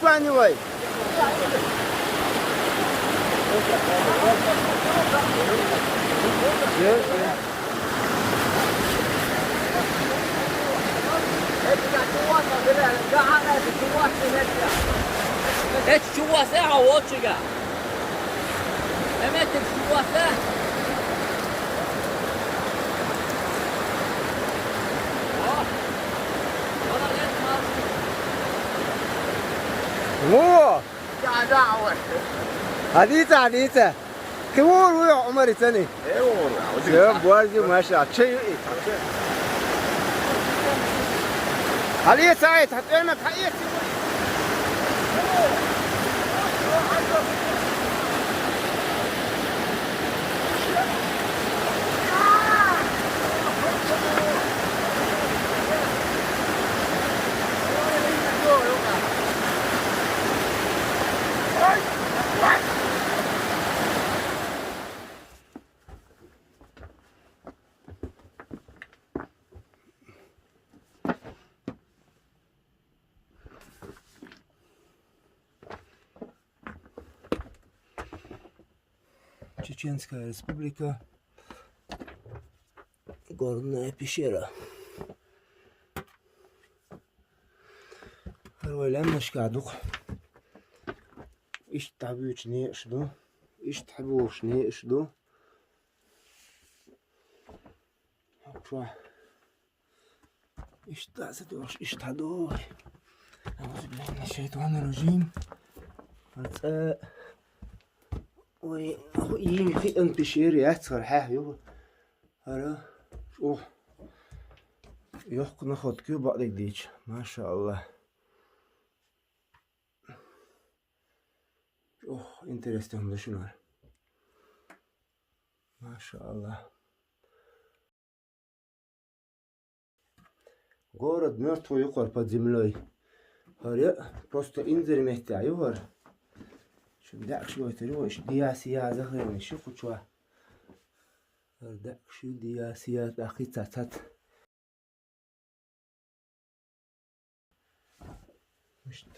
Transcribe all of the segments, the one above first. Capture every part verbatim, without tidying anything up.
Пани вай. Эт чуваса, а вот чуга. Эмет чуваса. Во! Гьадица, гьадица. Кивур вуй Умар ицани? Э, вур, вур. Всё, буарзи, маша. Чей? Али Саид, хатӀена, хатӀена. Чеченская Республика. Горная пещера. Гьар вайлан машкадук. Ишт табучни ишду. Ишт табучни ишду. Аква. Иштта се дош, иштта дой. أعوذ بالله من الشيطان الرجيم. Аца. Ой, ин хи ан пишер яцхар хьа ю. Ара. О. Ёх, находки бадик дич. Машалла. Ох, интересно, да шунар. Машалла. Город мёртвый юкъар под землёй. Гьар я просто инзер метте югъар. Шун дякъ шуй тери ва иш дияси я захрени шу хучва. Гьар дякъ шу дияси я дахи цацат. Ишт.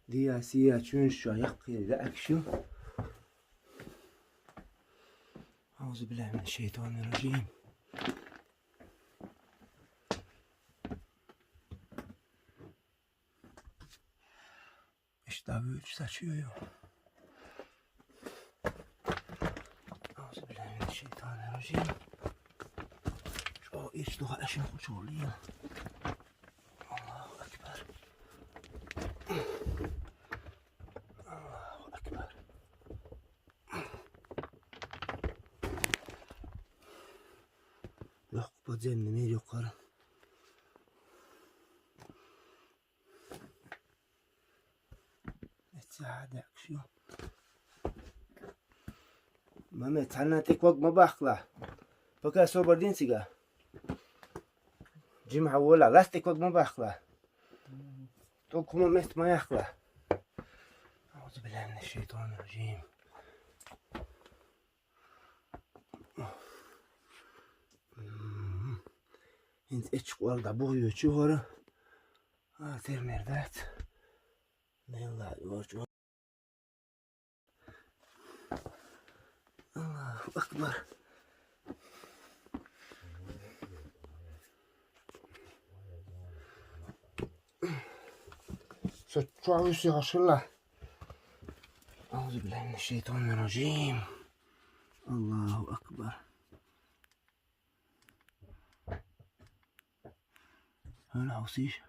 Дияси я чун шу якъи дякъ шу. أعوذ بالله من الشيطان الرجيم. Иштта вуч сачую. أعوذ بالله من الشيطان الرجيم. Шо иш дуга ашин хучули. Аллагьу акбар. Аллагьу акбар. Ёх, подземный мир ёкъар. Эца дякъ шу. Маме, цана текваг ма бахла. Пока освободим цига. Джим хавола, лас текваг ма бахла. Только момент ма яхла. أعوذ بالله من الشيطان الرجيم. Инт эч къвалда бугъ ючи гьора. А, термердат. Нелла, ворч. Аллагьу акбар. Соччуаруси гъашилла. أعوذ بالله من الشيطان الرجيم. Аллагьу акбар. Гьана гьавсиш.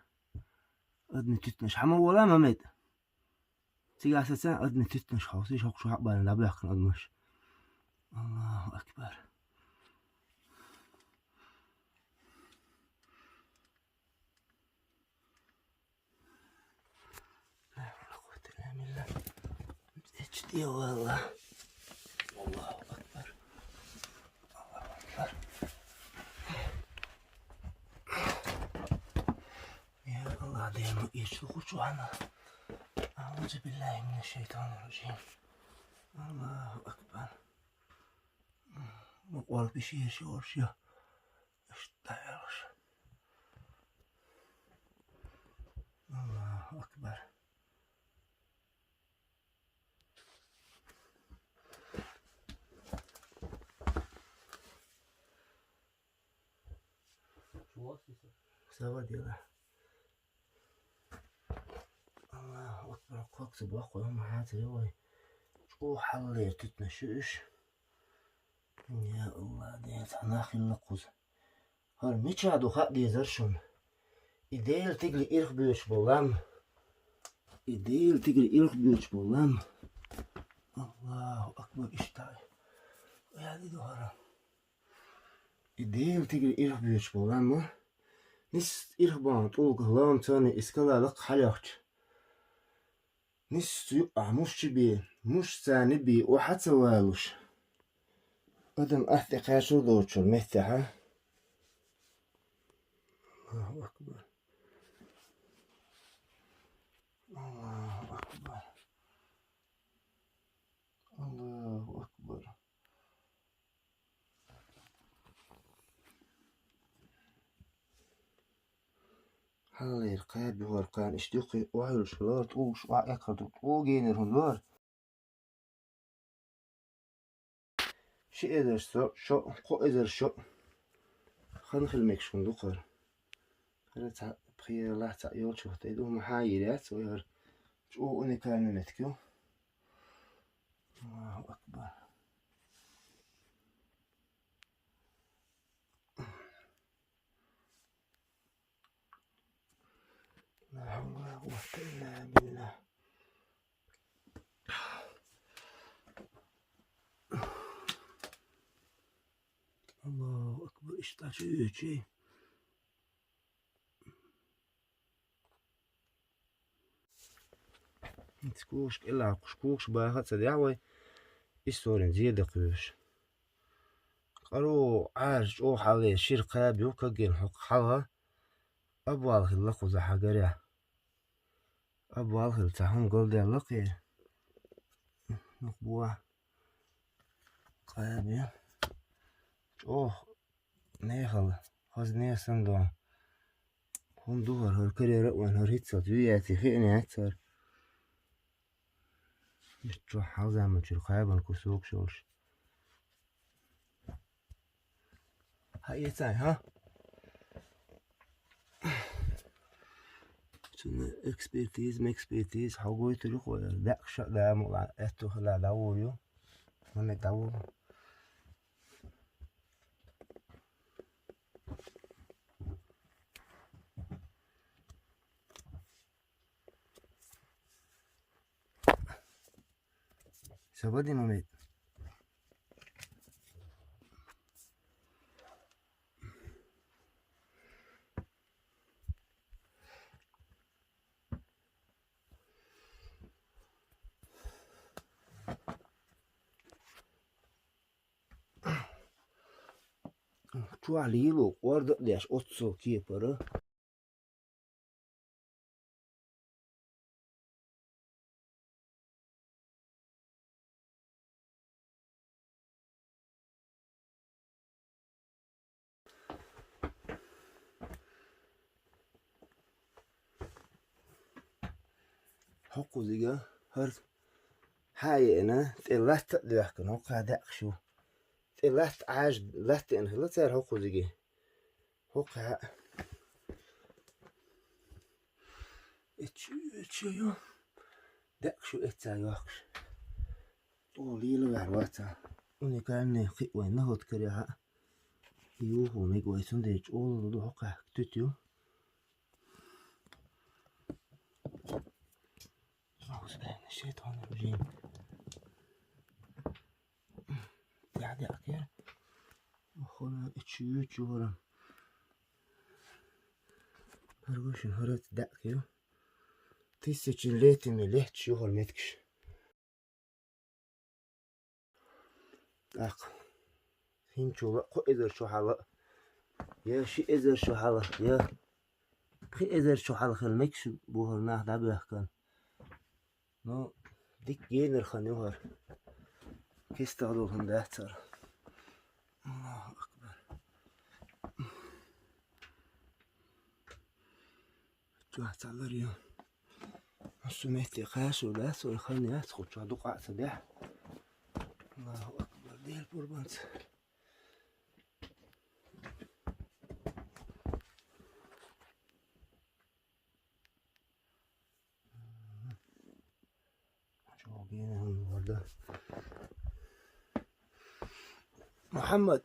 Адни титнаш. Гьама вала, Мамед. Цига асаса адни титнаш гьавсиш, гьахъ шу гьакъ бана лабяхъна адмаш. Аллагьу акбар. Ла гьавла ва ла къуввата илла биллагь. Эч дия валла. Аллагьу акбар. Аллагьу акбар. Я Аллагь, дема иш лугъучу ана. أعوذ بالله من الشيطان الرجيم. Аллагьу акбар. Мукъвал пишир ши орши. Иштта ялш. Аллагьу акбар. Заводила. Аллаху акбар, кхокса боккхуй хӀума хьацарий вай. ЧӀогӀа хьаллера туьтнаш ю уьш. Я Аллах, Дела, цхьа нах хилла кхуза. ХӀара мичахь ду хаа дезара шуна? И Дела тигли ирх боьдуш болу лам. И Дела тигли ирх боьдуш болу лам. Аллаху акбар, иштта. Яди ду хӀара. И Дела тигли ирх боьдуш болу лам. Нис ирх бахьана тӀулга лам царна и скала лакха хьалехча. Нисса юкъахь муш чу бен, муш царна бен, охьа ца валуш. Адам атта тӀе кхачар доцучуьра меттехьа. Аллаху акбар. Аллаху акбар. Аллаху акбар. Хьаллера кхаба юхара кхана иштта юххе охьуьллуш лора, тӀулгаш охьа экхар ду, тӀулгенара хӀума лора. Ши эзар со, шо, кхо эзар шо. Хан хила мегаш хӀума ду кхара. ХӀара цхьаъ пхиялахь цхьаъ йолчух тӀе ду, ма хьан йийр яц вай хӀара. ЧӀогӀа уникальный метка ю. Аллаху акбар. لا حول ولا قوة إلا بالله. Аллаху акбар, иштта чу йоьчий. Когаш кӀелахь кхуш, когаш баха а ца дехьа вай, иссорин зе дакхоьш. КъароӀа Ӏаьржа чӀогӀа хьалле шира кхаба ю, кагген хьокху хьалха, обвал хилла кхуза хьагарехь. Обвал хилла цхьа хӀума галдаьлла кхе. Нух бу кхаба ю. ЧӀогӀа нехала, хаза нехан сан дон. ХӀума ду хӀара, хӀара карьера а вайн, хӀара хӀинццалц вий яций хиъна яц хӀара. Иштта чохь хьалзаманчуьра кхабан кусок шолуш. Хьаэцай, хьа? Цуьнан экспертиза, мекспертиза хьо гойтур ю кхо, даьӀахкаш а да, мукъа аьтту хила дӀавур ю. Ма мега дӀавур. Сабади момент. Чохь лело кӀорда а деш оццул кепара. ХӀокхузига хӀара хьа а еана, тӀе латта а доьхкина, хӀокху хьа даьккхаш ю. ТӀе латта Ӏаьржа латтина хилла цара хӀокхузиге. ХӀокху хьа. Эчча, эчча ю. Даьккхаш ю эццахь йохкуш. ТӀо лела ваьхьар вац. Уникальный кхиъ вайн находкарехьа. Юху мега вай, цундела чӀогӀа ду хӀокхаьхка туьту ю. Аузу биллахи минаш шайтанир ражим. ТӀаьхьа даьккхира. Охуна, и чу ю, чу вара. ХӀара гуш ю, хӀара даьккхира. Тысячи летиями летташ ю хӀара меттигаш. ТӀаккха хӀинцачул а кхо эзар шо хьала, я ши эзар шо хьала, я пхи эзар шо хьала хила мегаш бу хӀара нах дӀабоьхкина. Ну, дика генара хан ю хӀара. КестагӀа долу хӀума дац хӀара. Аллаху акбар. Чохь ца лар ю. Массо метте кхаьшо дац, вай хан яц, кху чохь дукха а ца дехьа. Аллаху акбар, Дела пурбанца. Мухьаммад,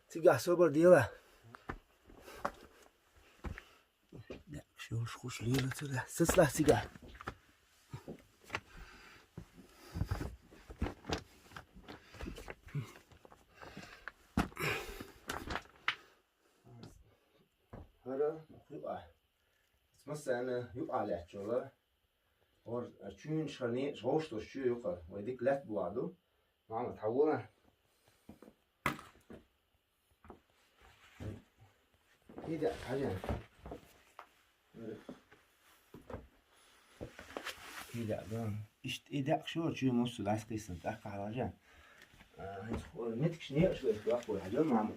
цигахь собар дела. Шош хуш лела цигахь. Сацла цигахь. ХӀара юкъа. Массарна юкъа лаьтташ йола. ХӀара чуьйнаш, хӀара некъаш вовшахтош чу юкъа. Вай дика лаьтта бохьа ду. Мама, тхьавола. ХӀида, хьажа. ХӀида, да. Иштта и декъ шо чуьйнаш массо дӀасакхийсина, тӀаккха хьажа. А, хӀинца хӀара меттигаш некъаш веш ваккхой, хьажа, мама.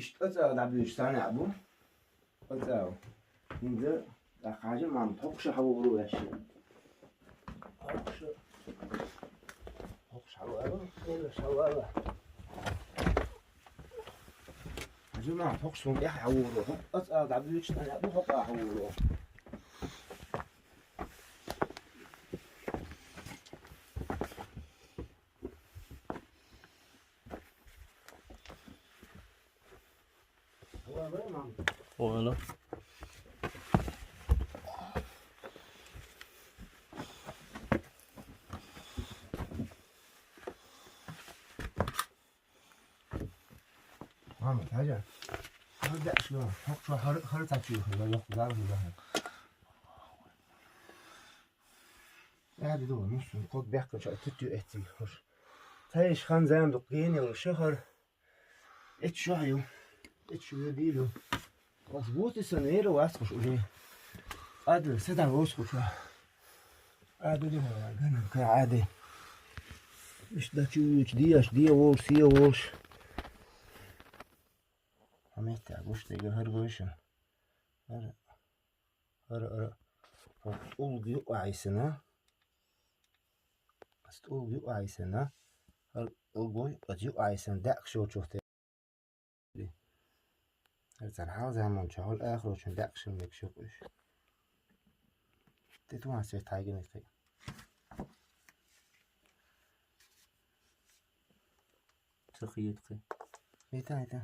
Иштта цӀа дӀабуьйцуш санна бу. Оцау. ХӀинца, тӀаккха хьажа, мама, тхьокхуша хьавогӀур ву аьшша. Тхьокхуша. Тхьокхуша хьавала, хьавала. Хьажа, мама, тхьокхуша суна тӀехьа хьавогӀур ву. Оцау дӀабуьйцуш санна бу, хӀокху хьавогӀур ву. Вала. Мама, хьажа. ХӀара декъ шо, хӀокху чу хӀара, хӀара цхьа чу хила, йоккха зал хила. Аьлла ду, ну, сун ког бехкача туту эциг хуш. Цаеш хан зам ду, генел шахар. Эт шо ю. Эт шо ю дилу. Хош вот и сан вера вас хуш уже. Адл седа вос хуш. Адл ди ма гана ка ади. Иш да чуч диаш, диа волш, сиа волш. Амета гуш дега хар гойшин. Хар, хар, хар. СтӀул юкъа айсана. СтӀул юкъа айсана. ХӀара гой, оцу юкъа айсана декъ шо чухте. ХӀара цара хьалзаман чохь ахрочун декъ шо мегаш юкъа уьш. Ти ту хьан сет хьайгина кхин. Ца кхета кхин. Ита, ита.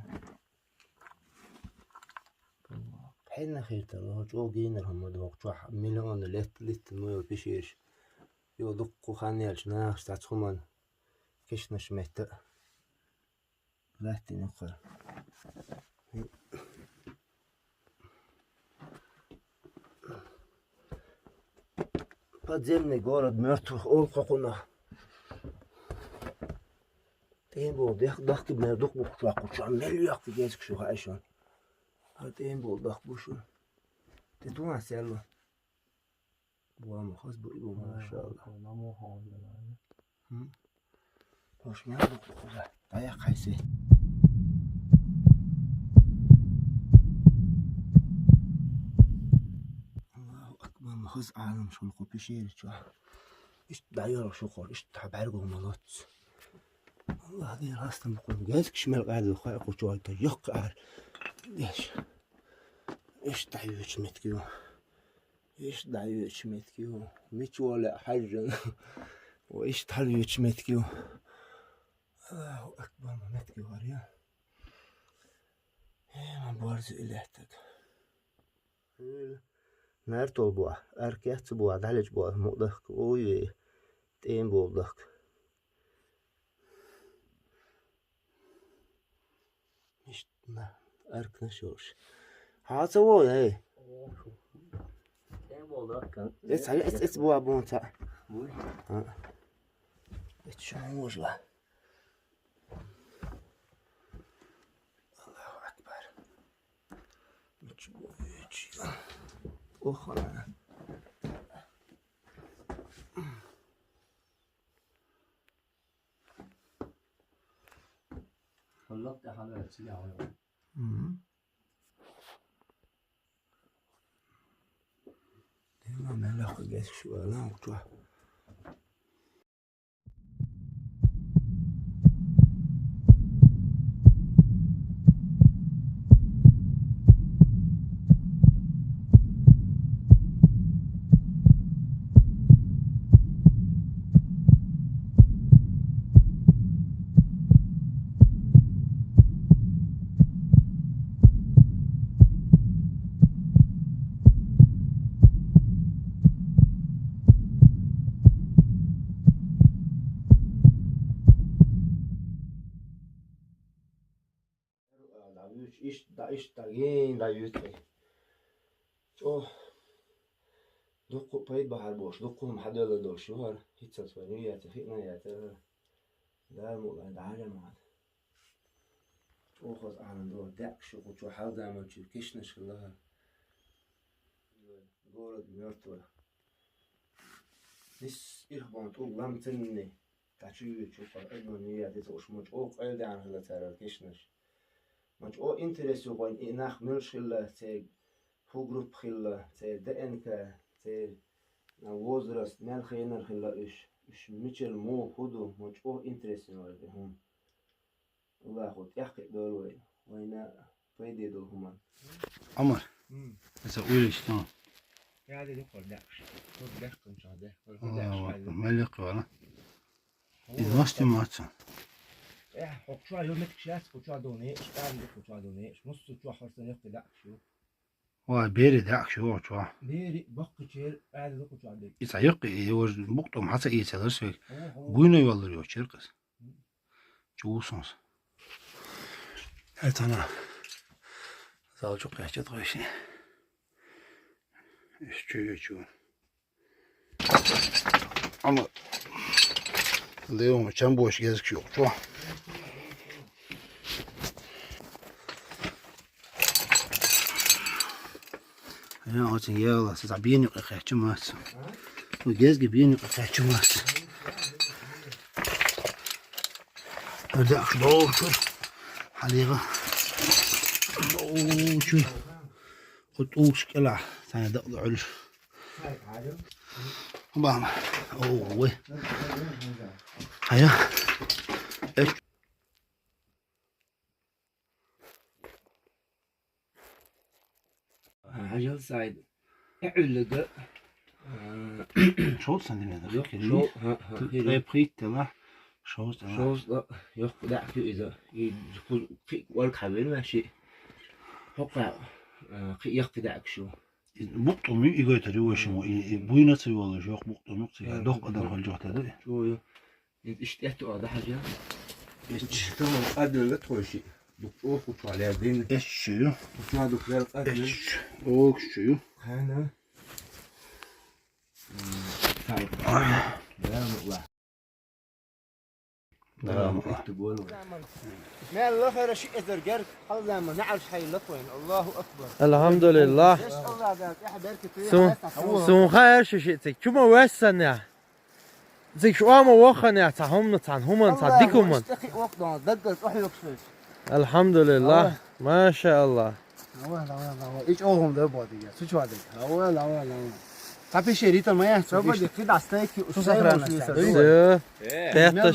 Хьенна хиртал, хӀо чӀогӀа гийнар хӀума ду, хӀокху чохь миллион лет литтан ма йолу пишераш. Йо, дуккха хан яьлча нахаш цац хӀуман кешнаш метта. Лаьттина юккъара. Подземный город мёртвых олу кхокхунах. ТӀен болу дехк дахкий мел дукха бухучохь кхучохь мел йоьхку гезгаш ю хаьа шуна. Хьан тӀен болу дахка бу шуна. Ти ту ма серло. Бу ма хаз бу и бу, машалла. Намо хьо. ХӀм. Хош мел дукха хаза. Даяхь хьайсе. Аллаху акбар, ма хаз Ӏалам шуна кху пишери чу. Иштта дӀайолуш ву хӀора, иштта хьан бӀаьрго ма лоццу. Аллах Дела хастам бу кхуьнан. Гезгаш мел къаьрда ву хьо кху чохь, йоккха ара деш. Иштта дӀайоьдуш меттиг ю. Иштта дӀайоьдуш меттиг ю. Мича волу лаьа хьаьжжина. Ва иштта хьалоьдуш меттиг ю. Аллаху акбар, ма меттиг ю хӀара я. Э, ма борза и лаьттаг. Нартол бохь, аркех ца бохь, дӀалечу бохь, мукъадахка, ой, тӀен болу дахка. Иштта, на, аркнаш йолуш. Хьан ца вогӀу, эй? ТӀен болу дахка. Эц, эц, эц, бохь, бохь, ца. Буй? А. Эц, шу вожла. Аллаху акбар. Ничего, ничего. Ох, она. Хьуллакх тӀехьа лоьцу яхь. Мгм. Дела мел лакха гезгаш вала, чохь. Иштта, иштта, гин, да, юьтӀи. ЧӀо. Дуккха пайда бахьар бош, дуккха хӀума хьадоьлла долуш ю хӀара. ХӀинццалц вай нуьйяца, хиъна яцара хӀара. Дала мукъалахь, дӀахьажа ма хьан. ЧӀохаза ахьанан догӀу даьӀахкаш ю кху чохь хьалзаманчуьра кешнаш хилла хӀара. Город мёртвых. Нис ирх бан тӀулг лам цинни. Та чу юьйцу чу кхара одно нуьйяца уьш ма чӀо къайладаьхна хилла цара кешнаш. Ма чӀо интерес ю вайн и нах муьлш хилла, церан фу группа хилла, церан ДНК, церан возраст, мел хенара хилла уьш, уьш мичара муха хӀу ду, ма чӀо интерес ю вайн и хӀума. Аллахо тӀехкхиа дойла вай, вайна пайде долу хӀуманна. Ӏумар, аса уьйлаш тун. Яде дукхар даьхкаш. Хьо даьхкан чохь даьхкар, хьо даьхкаш хьайла. Мел яккхий вара. Иза мастер маца. Э, хӀокху чохь ю меттигаш яц, кху чохь ду неаш, тӀадам ду кху чохь ду неаш. Муссу чохь хӀорсан яккхий даьхкаш ю. Ва, бери даьхкаш ю чохь. Бери, баккхачера, тӀадам ду кху чохь ду. Иза яккхий, и вож букъ тӀом хьаца ийцалаш век. Хьо, хьо. Буйна йоллар йо, черкъас. Чу ву сонс. Хьай цхьана. Зал чу кхеча тхойши. Иш чу ю чу. Ама. Леон чам бош гезг чу чу. Ая, оцин яла, са бийни кхечу мас. Ну, гезги бийни кхечу мас. Ада ах долчур. Халига. Долчур. Хутуш кела. Тана да улуш. Бам. Ой. Ая. Эш. Хьажал сайд. Эъуьллага. Шовзткъа сантиметр. Йо, хӀирий. Шов, хӀа, хӀа, хӀирий. Тхе пхийтта ла, шовзткъа ла. Шовзткъа ла, йоккха даьӀахк ю иза. И кху-, кхи валг хьавен ваьши. ХӀокха, а, кхи яккхий даьӀахкаш ю. Букъ тӀом ю, и гойтар ю вай шиммо, и, и буйна ца йолуш, йоккха букъ тӀом ю, цига доккха адам хьалжохь тада. Чу ю. Иза иштта тӀе а дахьажа. Эч. Тамам къадлла тхойши. Дукха оха чу лер дин. Эч чу ю. Чу дукха лер къадлла. Эч. Оха чу ю. Хана. Ай. Да, ну, ла. Да, ну, ла. Мел лахара ши эзар герг, хьалзама, наӀарш хьайла кхойн. Аллаху акбар. Алхамдулиллах. Еш Аллах да, тӀехь беркате. Сун, сун хайр ши ши цик. Чума вессан я. Зикш ома вохана цхьа хӀумна, цхьа хӀуман, цхьа дика хӀуман. Алхамдулиллах. Маша Аллах. Давай, давай, давай. Ич огъум да боди я. Сучвади. Давай, давай, давай. Цхьа пише рита ма я. Всё. Тетта.